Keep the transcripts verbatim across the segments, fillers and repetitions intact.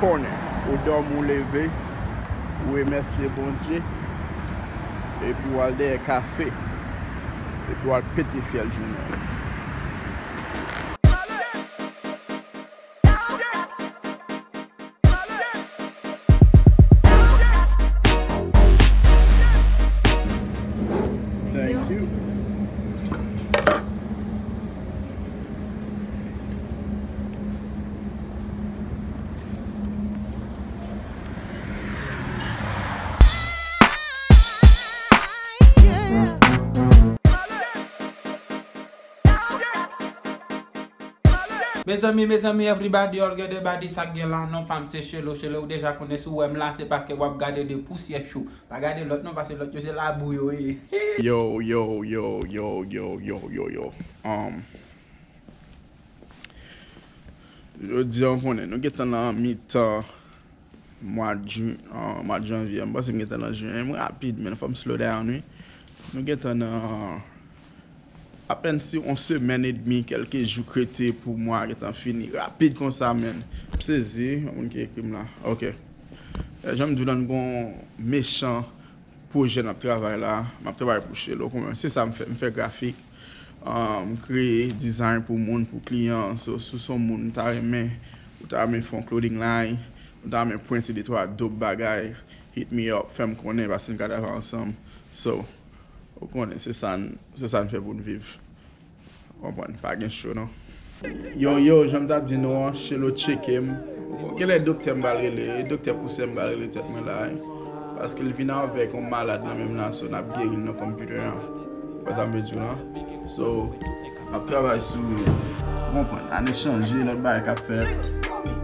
Corner. Ou dòmi, ou leve, ou remèsye Bondye, epi w al dèyè kafe, epi w al pete fyèl jounen an. Thank you. Mezanmi, mezanmi, everybody, all get the body, sa k gen la, non pa m se Chelo, Chelo, ou deja konnen si w wè m la, se paske w ap gade de pousyè cho. Pa gade lòt non, paske lòt yo se labou yo ye. Yo, yo, yo, yo, yo, yo, yo, yo. Um, jodi a, w konnen, nou gentan nan mitan mwa jen, ah, mwa janvye. M panse m gentan nan jen. M rapid, men fò m slow down, wi. Nou gentan nan apèn si yon semèn edmi, kèlke jou k rete pou mwa gentan fini. Rapid konsa, men. M sezi, yon moun ki ekri m la. Ok. Eh, jan m di w la, n gon mechan pwojè n ap travay la, m ap travay pou Chelo, kòman, se sa m fè, m fè grafik, ah, m kreye design pou moun, pou kliyan, so, si w se yon moun, ou ta renmen, ou ta renmen fè yon clothing line, ou ta renmen prente de twa dope bagay, hit me up, fè m konnen, paske n ka travay ansanm, so, ou konnen, se sa n, se sa n fè pou n viv. Konprann, pa gen cho non. Yo, yo, jan m t ap di nou an, Chelo tcheke m. Bon, genlè doktè m pral rele, e doktè pousè m pral rele tèt mwen la, wi. Paske l vin avèk yon malad nan men m la, so n ap geri l nan computer an. Ou wè sa m vle di w lan? So, m ap travay sou, ou konprann, ane chanje, lòt bagay k ap fèt.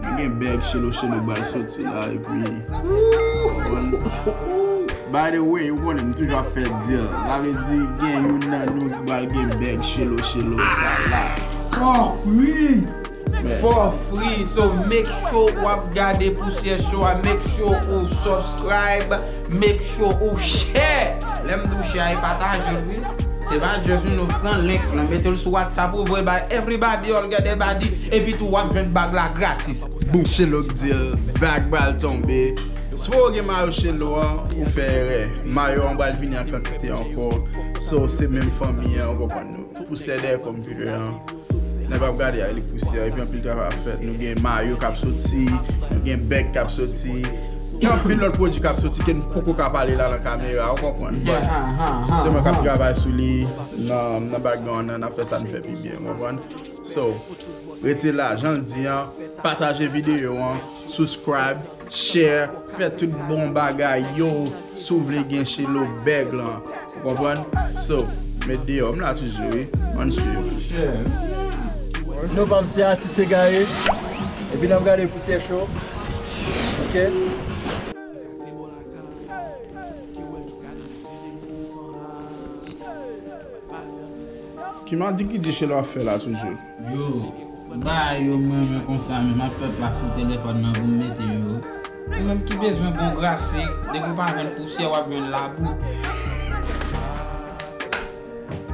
Nou gen bèg, Chelo, Chelo k pral soti la, epi, ou konprann? By the way, ou konnen m toujou ap fè deal. Sa vle di gen youn nan nou ki pral gen bèg Chelo Chelo sa la. For free! For free! So make sure w ap gade Pousyè Show a, make sure ou subscribe, make sure ou share. Lè m di w share, e pataje l wi. Se pa just nou pran link lan, mete l sou WhatsApp ou voye bay everybody, all get the body, epi tou w ap jwenn bag la gratis. Boom! Chelo k di l, bag pral tonbe. Si w gen mayo Chelo an, ou fè erè. Mayo an pral vini an kantite ankò. So, se menm fanmi an, ou konprann nou. Pousè dèyè computer an. Nèg ap gade a, li pousè, epi anpil travay ap fèt. Nou gen mayo k ap soti, nou gen bèg k ap soti. Gen anpil lòt pwodui k ap soti ke n poko ka pale la nan kamera, ou konprann? But se mwen k ap travay sou li nan, nan background nan, n ap fè sa n fè pi byen, ou konprann? So, rete la, jan l di an, pataje videyo an, subscribe, share, fè tout bon bagay yo, si w vle gen Chelo bèg lan, ou konprann? So, met deyò, m la toujou wi, ann swiv. Share. Non pa m se Atis Egaye, epi n ap gade Pousyè Show, ok? Ki madi ki di Chelo ap fè la toujou? Yo, bagay yo m renmen konsa menm, m ap fè plas sou telefòn nan pou m mete yo. Ou menm ki bezwen bon grafik, depi w pa jwenn pousyè, w ap jwenn labou.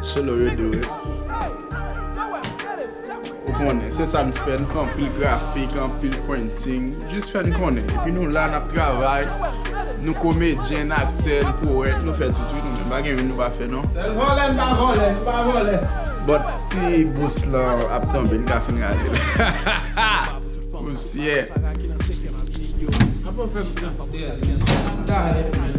Chelo yo di wi. Ou konnen, se sa n fè, n fè anpil grafik, anpil printing. Jis fè n konnen. Epi nou la, n ap travay. Nou komedyen, n aktè, n powèt, nou fè tout wi, nou menm. Pa gen youn nou pa fè, non. Sèl vòlè, n pa vòlè, n pa vòlè. But si bous lan ap tonbe, n ka fin rale l. Pousyè. Apa fè m tristès, men. Gade, men.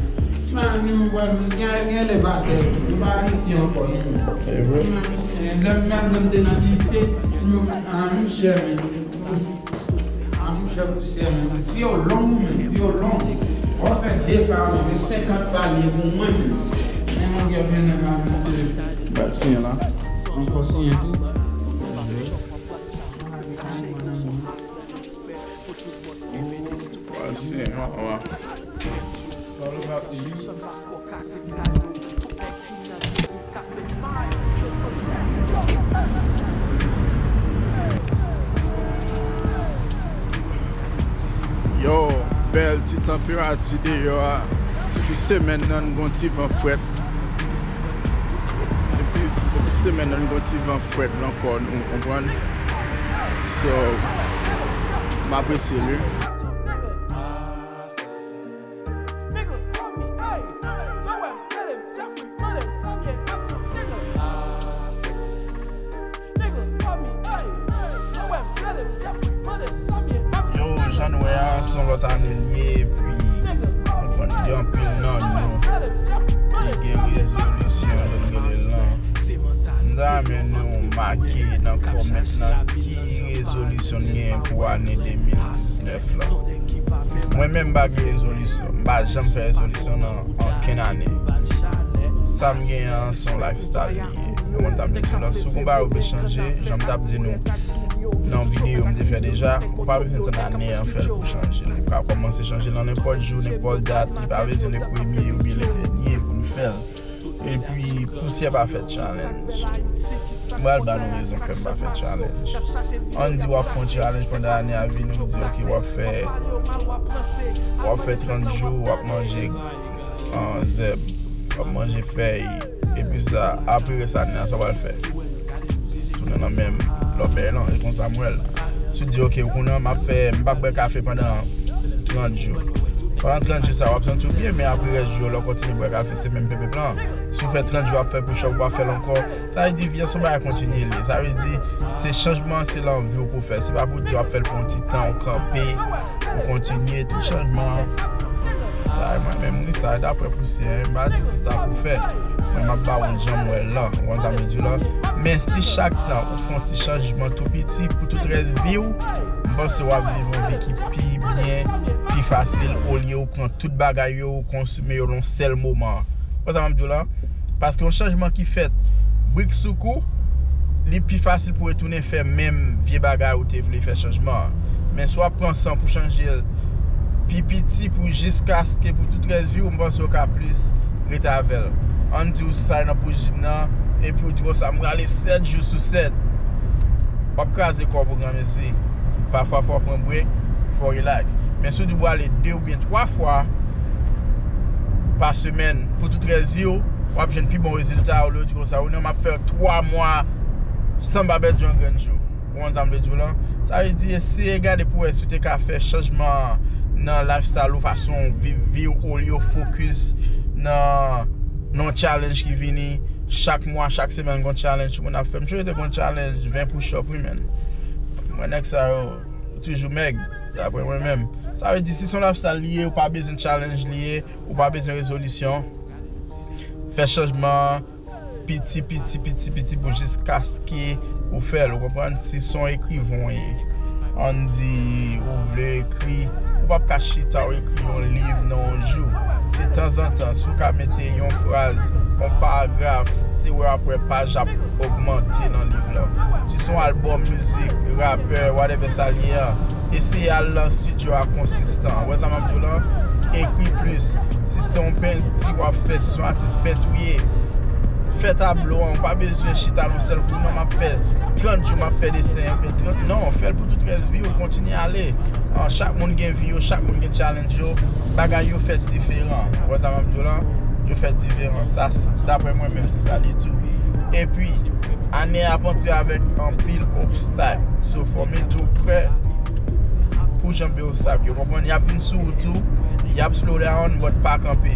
Mwen, mwen, mwen, gen, gen lè pastè, nou pa Ayiti ankò, non. E vre. Lè m, lè m te nan lise, nou, a, nou chè, men. A, nou chè pou sè, men. Pye w long, men, pye w long. W ap fè de pa, men, senkant palye pou mwen, men. Men mwen gen mennen la, men se. Bat siyen la. Ankò siyen tou. Pase, mama. Yo, bèl ti tanperati deyò a. Depi semèn nan, n gon ti van frèt. Depi, depi semèn nan, n gon ti van frèt nan kò nou, ou konprann? So, m apresye l wi. Se yon lòt ane l ye, epi, konprann, gen anpil nan nou ki gen rezolisyon, jan m rele l lan. M ta renmen nou make nan kòmant lan ki rezolisyon n gen pou ane de mil diznèf la. Mwen menm, m pa gen rezolisyon. M pa janm fè rezolisyon nan okenn ane. Sa m gen an, se yon lifestyle li ye. Ou konprann sa m vle di w la? Si w gen yon bagay ou vle chanje, jan m t ap di nou nan videyo m te fè deja, ou pa bezwen tann ane an fè l pou w chanje l. Ou ka kòmanse chanje l nan nenpòt jou, nenpòt dat. Li pa bezwen le premye oubyen le dènye pou n fè l. Epi, pousyè pa fè challenge. M pral ba nou rezon fè m pa fè challenge. Ann di w ap fè yon challenge pandan ane a vini, ou di, ok, w ap fè, w ap fè trant jou, w ap manje, ah, zèb, w ap manje fèy, epi sa, apre rès ane a, sa w pral fè? Tounen nan menm lòbèy lan, e konsa m wè l. Si w di, ok, kounye a m ap fè, m p ap bwè kafe pandan trant jou. Pandan trant jou sa, w ap santi w byen, men apre rès jou yo, lè w kontinye bwè kafe, se menm penpenp lan. Si w fè trant jou ap fè push up, w ap fè l ankò. Sa vle di, vi an se yon bagay kontinye li ye. Sa vle di, se chanjman an, se lan vi w pou w fè l. Se pa pou w di w ap fè l pou yon ti tan, ou kanpe, ou kontinye, tout chanjman an. Sa, mwen menm, wi, sa, daprè pousyè, m pa di se sa pou w fè. Mwen, m ap ba w l jan m wè l lan. Ou konprann sa m vle di w lan? Men si chak tan ou fè yon ti chanjman tou piti pou tout rès vi w, m panse w ap viv yon vi ki pi byen, pi fasil, olye w pran tout bagay yo, ou konsime yo nan yon sèl moman. Ou konprann sa m ap di w lan? Paske yon chanjman ki fèt brik sou kou, li pi fasil pou retounen fè menm vye bagay ou te vle fè chanjman an. Men si w ap pran san pou chanje l pi piti pou jiskaske pou tout rès vi w, m panse w ka plis rete avè l. Ann di w sa nan pou jim nan, epi w di konsa, m prale sèt jou sou sèt. W ap kraze kò w pou granmesi. Pafwa, fò w pran break, fò w relax. Men si w di w prale de oubyen twa fwa pa semèn pou tout rès vi w, w ap jwenn pi bon rezilta olye w di konsa, ou non, m ap fè twa mwa san m pa pèdi yon grenn jou. Ou konprann sa m vle di w lan? Sa vle di, eseye gade pou wè si w te ka fè chanjman nan lifestyle ou, fason w viv vi w, olye w fokis nan, nan yon challenge ki vini chak mwa, chak semèn, gon challenge moun ap fè. M sonje te gon challenge ven push up, wi, menn. Mwen, nèg sa yo toujou mèg, daprè mwen menm. Sa vle di, si se yon lifestyle li ye, ou pa bezwen challenge li ye, ou pa bezwen rezolisyon. Fè chanjman an piti, piti, piti, piti pou jiskaske ou fè l, ou konprann? Si se yon ekrivan w ye, ann di ou vle ekri, ou p ap ka chita w ekri yon liv nan yon jou. Se tanzantan, si w ka mete yon fraz, yon paragraf, se wè w ap wè paj ap ogmante nan liv la. Si se yon albòm mizik, rapè, whatever sa l ye a, eseye al nan estidyo a konsistan. Ou wè sa m ap di w lan? Ekri plis. Si se yon penti w ap fè, si se yon atis pent ou ye, fè tablo an. Ou pa bezwen chita nan yon sèl kou, non, m ap fè trant jou, m ap fè desen, oubyen trant, non, fè l pou tout rès vi w, kontinye ale. Ah, chak moun gen vi yo, chak moun gen challenge yo. Bagay yo fèt diferan. Ou wè sa m ap di w lan? Yo fèt diferan. Sa, s-, daprè mwen menm, se sa l ye tou. Epi, ane a ap antre avèk anpil obstak. So, fò w mete w prè pou janbe obstak yo. Konprann? Y ap vin sou ou tou, y ap slow down, but pa kanpe.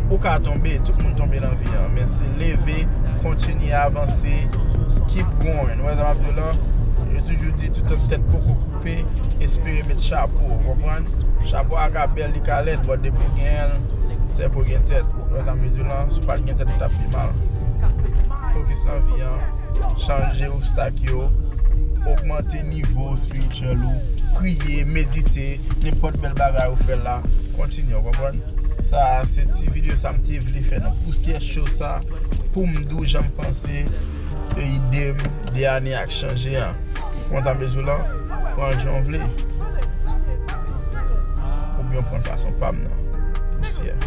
Ou ka tonbe, tout moun tonbe nan vi an. Men se leve, kontinye avanse, keep going. Ou wè sa m ap di w lan? Yo toujou di, toutan tèt poko koupe, espere met chapo, ou konprann? Chapo a ka bèl, li ka lèd, but depi w genyen l, se pou gen tèt. Ou wè sa m vle di w lan? Si w pa t gen tèt, li t ap pi mal. Fokis nan vi an, chanje obstak yo, ogmante nivo espirityèl ou, priye, medite, nenpòt bèl bagay ou fè la, kontinye, ou konprann? Sa, se ti videyo sa m te vle fè nan pousyè cho sa, pou m di w jan m panse, e ide m de ane ak chanje an. Ou konn sa m vle di w lan? Pran l jan w vle. Oubyen w pran l fason pa m nan. Pousyè.